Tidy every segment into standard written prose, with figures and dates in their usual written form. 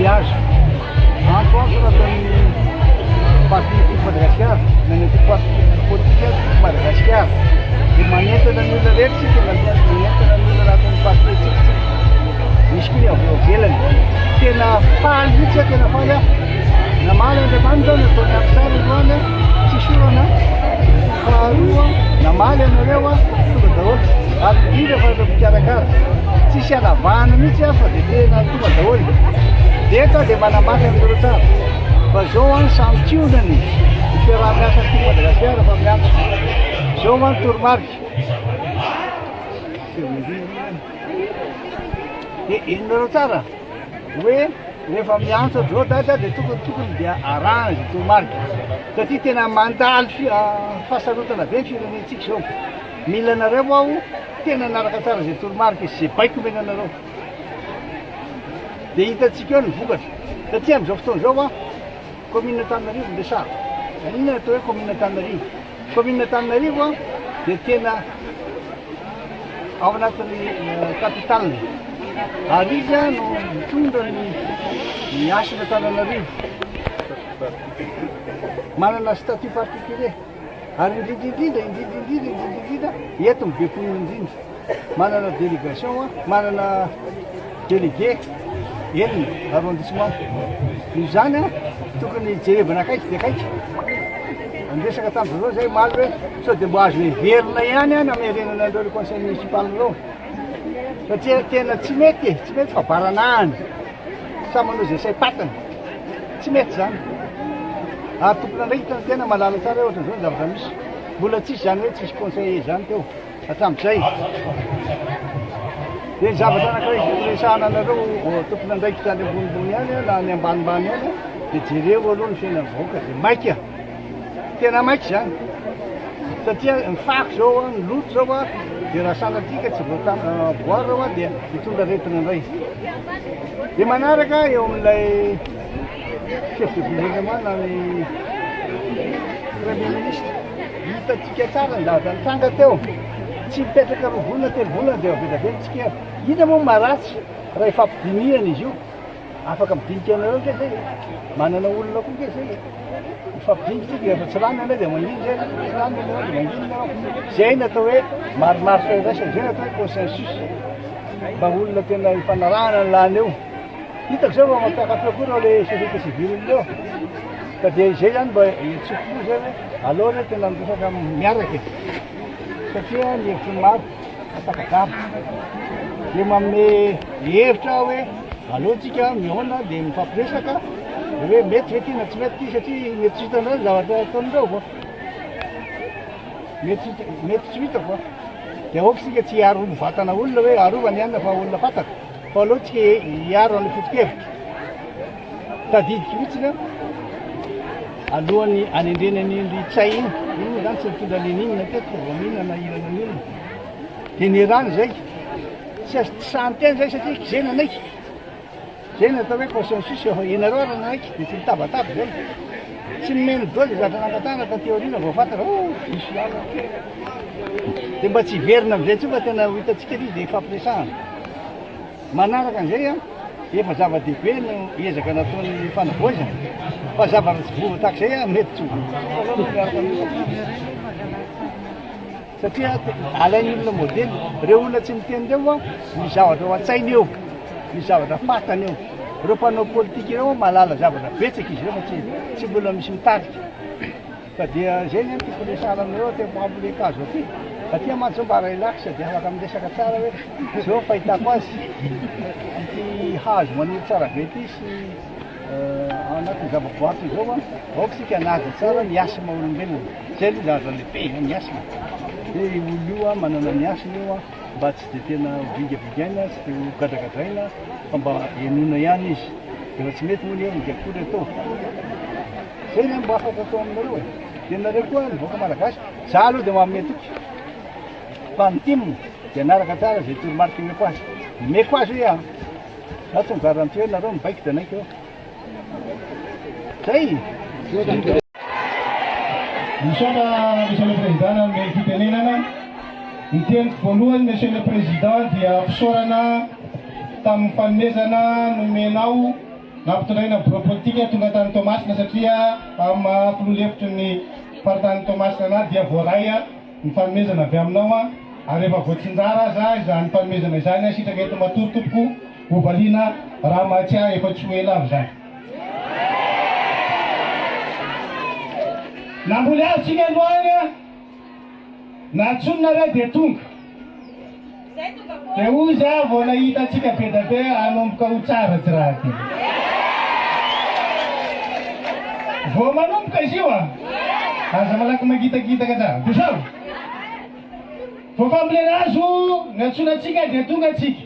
Namboly hazo. Antso antso nataon'ny parti Tiako Madagasikara na ny antoko politika Tiako Madagasikara. Dia manentana ny olona rehetra isika, manentana ny olona anatin'ny parti antsika isika. Misy koa ny avy eo ivelany. Tena faly mihitsy aho, tena faly aho. Namaly Andriamanitra nataony andro tsara androany, tsisy orana. Faharoa, namaly ianareo, tonga daholo. Ary indrindra fa ireo mpikarakara. Tsisy anavahana mihitsy fa dia tena tonga daholo. Dia eto aho dia manamafy aminareo tsara fa izao an santionany ny fiaraha-miasa aty Madagasikara fa miantso. Izao an toromarika. Dia henonareo tsara hoe rehefa miantso an-dry dada dia tokony tokony dia arahana izay toromarika. Satria tena mandalo fahasarotana be ny firenentsika izao. Mila anareo aho tena hanaraka tsara izay toromarika sy izay baiko omena anareo. Dia hitantsika eo ny vokatra. Satria amin'izao fotoana izao an, commune Antananarivo no resahako. Inona no atao hoe commune Antananarivo? Commune Antananarivo an, dia tena ao anatin'ny capitale. Ary izy an no mitondra ny ny hasin'Antananarivo. Manana statut particulier. Ary indrindra indrindra, indrindra indrindra, indrindra indrindra, eto ny be mponina indrindra. Manana délégation, manana délégué enina arrondissement. Noho izany, tokony jerevana akaiky dia akaiky. Niresaka tamin-dry zareo izay omaly hoe sao dia mba azo heverina ihany namerenana an'ireo le conseil municipal ireo. Satria tena tsy mety e, tsy mety fa baranahany. Samy manao izay saim-patany. Tsy mety izany. Ary tompon'andraikitra ny tena mahalala tsara hoe ohatran'izao ny zavatra misy. Mbola tsisy izany hoe tsisy conseiller izany teo hatramin'izay. Dia ny zavatra anankiray tiako resahana anareo tompon'andraikitra any ambonimbony any na any ambanimbany any dia jereo aloha ny fiainan'ny vahoaka dia maika. Tena maika izany. Satria ny fako izao, ny loto izao dia raha sanatria ka tsy voavoara ao dia hitondra aretina indray. Dia manaraka eo amin'ilay chef de gouvernement na ny premier ministre, hitantsika tsara ny zavatra nitranga teo. Tsy mipetraka roa volana, telo volana dia be dia be ny tsikera. Inona moa no maharatsy raha ifampidinihana izy io? Afaka midinika anareo nge zay e. Manana olona koa nge zay e. Mifampidinika tsika rehefa tsy lany anay dia mangina zay, tsy lany anareo dia mangina nareo. Zay no atao hoe marimaritra iraisana, zay no atao hoe consensus. Mba olona tena ifanarahana ny lany eo. Hitako zao fa mampiaka-peo koa ireo le société civile ireo. Ka dia izay zany mba iantsoako koa zay hoe aleo re tena miresaka miaraka e. Satria ny hevitry ny maro. Takadrava. Dia manome hevitra aho hoe aleo tsika mihaona dia mifampiresaka hoe mety ve ity na tsy mety ity satria mety tsy hitanareo ny zavatra ataon'ireo vao. Mety mety tsy hita vao. Dia aoka isika tsy hiaro vatana olona hoe arovana ihany fa olona fantatra. Fa aleo tsika hiaro an'ilay foto-kevitra. Tadidiko mihitsy ny alohan'ny hanendrena an'iny ry Ntsay iny. Iny moa izany tsy nitondra n'inon'inona teto fa vao mihinana nahirana ny olona. Dia niarahana izay. Tsy azo tsy sahy niteny izay satria izay nanaiky. Izay no atao hoe consensus, ianareo ary nanaiky dia tsy nitabataba izay. Tsy nomeny daholo izay zavatra nangatahana taty aoriana vao fantatra, oh diso lalana. Dia mba tsy hiverina amin'izay intsony fa tena ho hitantsika ilay izy dia hifampiresahana. Manaraka an'izay, efa zava-dehibe no ezaka nataon'ny fanavaozana fa zavatra tsy voa tahaka izay mety tsy ho voa satria alain'ny olona modely. Ireo olona tsy miteny ireo misy zavatra ao an-tsainy eo, misy zavatra fantany eo. Ireo mpanao politika ireo mahalala zavatra betsaka izy ireo fa tsy mbola misy mitarika. Fa dia izay ny tiako resahana aminareo aty am-pambolen-kazo aty. Aty mantsy zao mba relax dia afaka miresaka tsara hoe zao fahitako azy ity hazo maniry tsara be ity sy ao anatin'ny zavaboary toy izao an, aoka isika hanaja tsara ny hasina olombelona. Izay aloha zavatra lehibe ny hasina. Hoe io olona io an, manana ny hasiny io an, mba tsy dia tena ho vingavingaina, tsy dia ho gadragadraina fa mba henoina ihany izy. Dia raha tsy mety moa ny heviny dia akory atao. Zay ve mba afaka atao aminareo e? Dia nareo koa ny vahoaka malagasy, za aloha dia manome toky fa ny tim dia hanaraka tsara izay toromarika omeko azy. Omeko azy hoe an, za tsy mi-garantie hoe nareo mibaiko dia hanaiky eo. Zay! Misaotra Monsieur le Président nanome ny fitenenana. Ny teniko voalohany Monsieur le Président dia fisaorana tamin'ny fanomezana nomenao. nampitondraina ny birao politika tonga tany Toamasina satria amin'ny maha filoha lefitry ny faritanin'i Toamasina anah dia voaray ny fanomezana avy aminao ary efa voatsinjara aza izany fanomezana izany sitraka eto matory tompoko ho valiana raha mahatsiahy efa tsy ho ela avy izany. Namboly hazo tsika androany. Nantsoina nareo dia tonga. Dia hoy za vao nahita antsika be da be hanomboka ho tsara ty raha ty. Vao manomboka izy io a. Aza malaky mangitakitaka tsara. Dia zao. Vao fambolena hazo nantsoina antsika dia tonga antsika.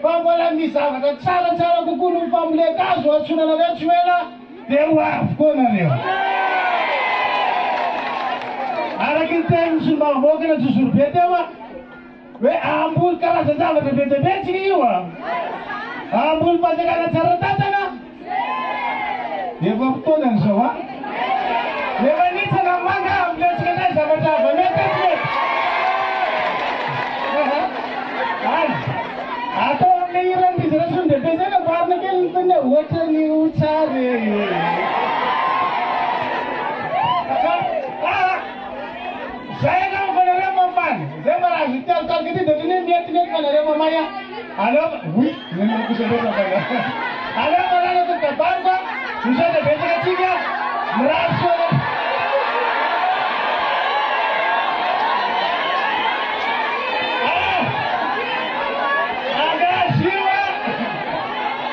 Fa mbola misy zavatra tsaratsara kokoa noho ny fambolen-kazo antsoina anareo tsy ho ela dia ho avy koa nareo. Araky ny tenin'ny solombavambahoaka Anjozorobe teo a, hoe hamboly karazan-javatra be dia be tsika io a. Hamboly fanjakana tsara tantana. Efa fotoanany izao a. Efa nitsana ny manga ambolentsika indray zavatra hafa mety sa tsy mety? Ary atao amin'ilay hiran'i Rizy Rasolondrabe izay namboarina kely ny tonony hoe ohatran'ny ho tsara e. Zay angamba fa nareo mamaly. Zay mba raha azo tialokaloka ity dia ohatran'ny hoe mientinenty fa nareo mamay a. Aleo oui, nenina kosa loatra fa Aleo marana to kabary fa misaotra betsaka antsika mirary soa anareo. Ah! Angaha io a!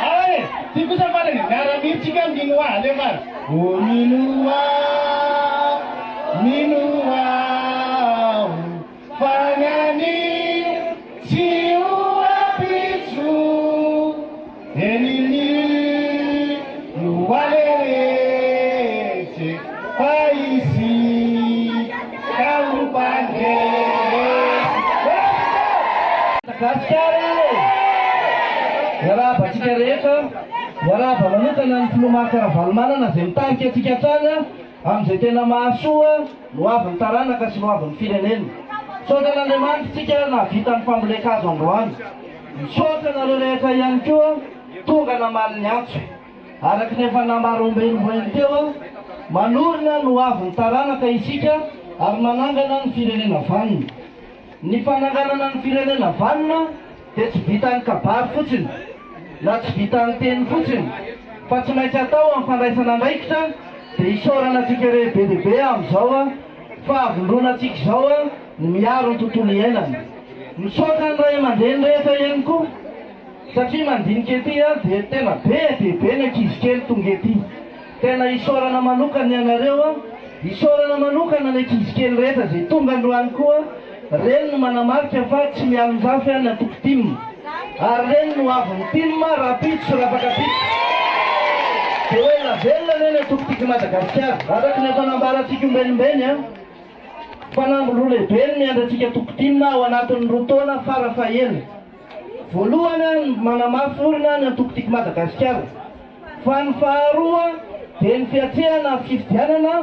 Ao e! Ty kosa farany, miara-mihira tsika minoa, alefa ary. Oh minoa, minoa aho fa ny anio tsy ho ampitso. Eny minoa leretsy fa isika ho mpandresy. Gasikara e! Miarahaba antsika rehetra. Miarahaba manokana ny Filoha Marc Ravalomanana izay mitarika antsika hatrany amin'izay tena mahasoa ny hoavin'ny taranaka sy ny hoavin'ny firenena. Misaotra an'Andriamanitra isika nahavita ny fambolen-kazo androany. Misaotra anareo rehetra ihany koa tonga namaly ny antso. Araka ny efa nambara ombienimbeny teo, manorina ny hoavin'ny taranaka isika ary manangana ny firenena vanona. Ny fananganana ny firenena vanona dia tsy vitan'ny kabary fotsiny na tsy vitan'ny teny fotsiny fa tsy maintsy atao amin'ny fandraisana andraikitra dia isaorana antsika rehe be dia be amin'izao fahavondrona antsika izao ny miaro ny tontolo iainana. Misaotra ny ray aman-dreny rehetra ihany koa satria mandinika ety dia tena be dia be ny ankizy kely tonga ety. Tena isaorana manokana ianareo, isaorana manokana ny ankizy kely rehetra izay tonga androany koa, reny no manamarika fa tsy mialonjafy ny antoko tim, ary reny no hoavin'ny tim rahampitso sy rahafakampitso. Dia ho ela velona anie ny antoko Tiako i Madagasikara. Araka ny efa nambarantsika ombenimbeny, fanamby roa lehibe no miandry antsika antoko tim ao anatin'ny roa taona fara fahela. Voalohany, ny manamafy orina ny antoko Tiako i Madagasikara. Fa ny faharoa dia ny fiatrehana ny fifidianana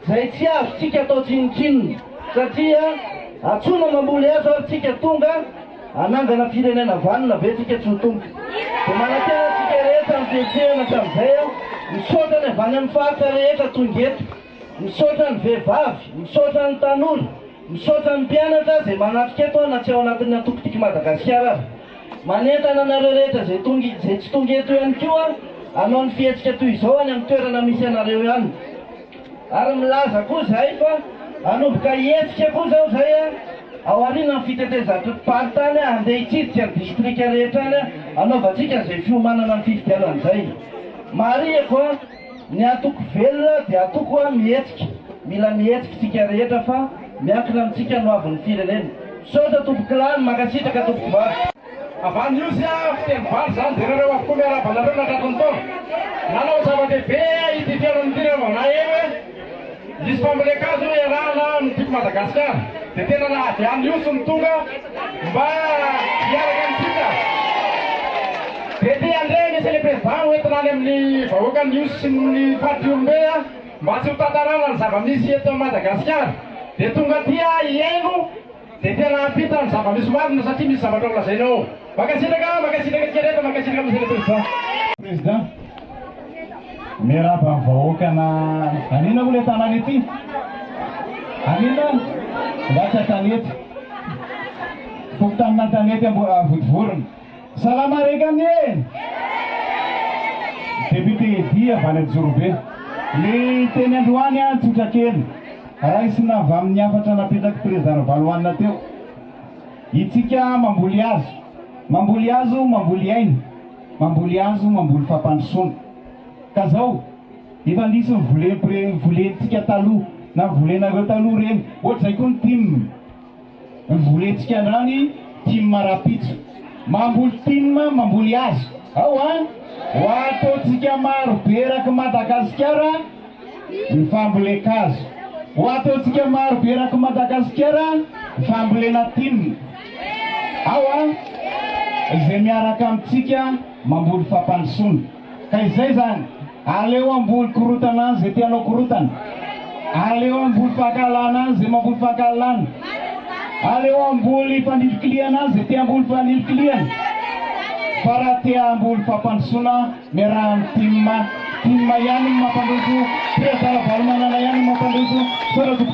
izay tsy azontsika atao tsinontsinona satria antsoina mamboly hazo ary tsika tonga hanangana firenena vanona ve tsika tsy ho tonga. Dia manantena antsika rehetra ny fiatrehana hatramin'izay aho. Misaotra ny avy any amin'ny faritra rehetra tonga eto. Misaotra ny vehivavy, misaotra ny tanora. Misaotra ny mpianatra izay manatrika eto na tsy ao anatin'ny antoko Tiako Madagasikara ary. Manentana anareo rehetra izay tonga izay tsy tonga eto ihany koa hanao ny fihetsika toy izao any amin'ny toerana misy anareo ihany. Ary milaza koa izahay fa hanomboka hihetsika koa izao izahay ao aorianan'ny fitetezam-paritany handeha hitsidika ny distrika rehetra any hanaovantsika izay fiomanana ny fifidianana izay. Marihiko Ny antoko velona dia antoko mihetsika. Mila mihetsika isika rehetra fa miankina amintsika ny hoavin'ny firenena. Misaotra tompokolahy, mankasitraka tompokovavy. Avy any Ihosy a, fiteny vary zany dia nareo avokoa miarahaba anareo nahatratra ny taona. Nanao zava-dehibe ity fihaonana ity rehefa vao naheno hoe hisy fambolen-kazo iarahana amin'ny Tiako Madagasikara dia tena na avy any Ihosy no tonga mba hiaraka amintsika. Dia te handre Monsieur le Président ho entina any amin'ny vahoakan'ny Ihosy sy ny faritr'Ihorombe mba tsy ho tantarana ny zava-misy eto Madagasikara. Dia tonga aty aho hihaino dia tena hampita ny zava-misy marina satria misy zavatra ho lazaina ao. Mankasitraka, mankasitraka antsika rehetra, mankasitraka Monsieur le Président. Président. Miarahaba ny vahoaka na anina moa le tanàna ity? Anina? Nga tsy Antanety? Fokontanin'Antanety Ambodivorona. Salama reka anie! Député Eddy avy any Anjorobe. Le teny androany an tsotra kely. Raisina avy amin'ny hafatra napetrak'i Président Ravalomanana teo. Itsika mamboly hazo. Mamboly hazo, mamboly aina. Mamboly hazo, mamboly fampandrosoana. Ka zao, efa nisy ny volen-pre, volentsika taloha, na volenareo taloha ireny. Ohatr'izay koa ny tim. Ny volentsika andrany tim rahampitso. Mamboly tim, mamboly hazo. Ao an! Ho ataontsika maro be erak'i Madagasikara ny fambolen-kazo. Ho ataontsika maro be erak'i Madagasikara ny fambolena tim. Ao an! Izay miaraka amintsika mamboly fampandrosoana. Ka izay izany, aleo hamboly korotana any izay te hanao korotana. Aleo hamboly fankahalana any izay mamboly fankahalana. Aleo hamboly fanilikilihana any izay te hamboly fanilikilihana. Fa raha te hamboly fampandrosoana, miaraha amin'ny tim. Tim ihany no mampandroso, Président Ravalomanana ihany no mampandroso. Misaotra tompoko.